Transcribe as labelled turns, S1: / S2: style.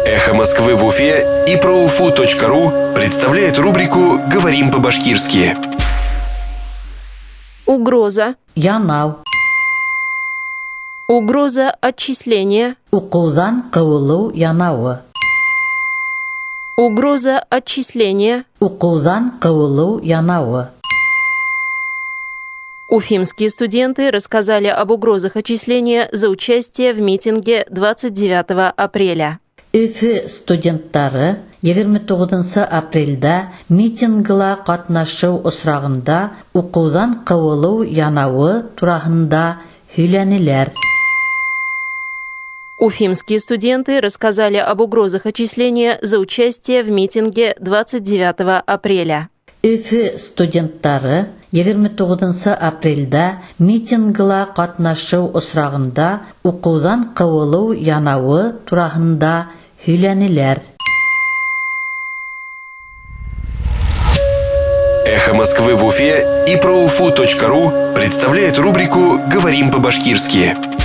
S1: Эхо Москвы в Уфе и проуфу.ру представляет рубрику «Говорим по-башкирски».
S2: Угроза.
S3: Янау.
S2: Угроза отчисления.
S3: Уҡыуҙан ҡыуылыу янауы.
S2: Угроза отчисления.
S3: Уҡыуҙан ҡыуылыу янауы.
S2: Уфимские студенты рассказали об угрозах отчисления за участие в митинге 29 апреля.
S3: Өфө студенттары 29 апрелдә митингла ҡатнашыу осрағында уҡыуҙан ҡыуылыу янауы тураһында һөйләнеләр.
S2: Уфимские студенты рассказали об угрозах отчисления за участие в митинге 29 апреля.
S3: Өфө студенттары 29 апрелдә митингла ҡатнашыу осрағында уҡыуҙан ҡыуылыу янауы тураһында һөйләнеләр.
S1: Эхо Москвы в Уфе и проуфу.ру представляет рубрику «Говорим по-башкирски».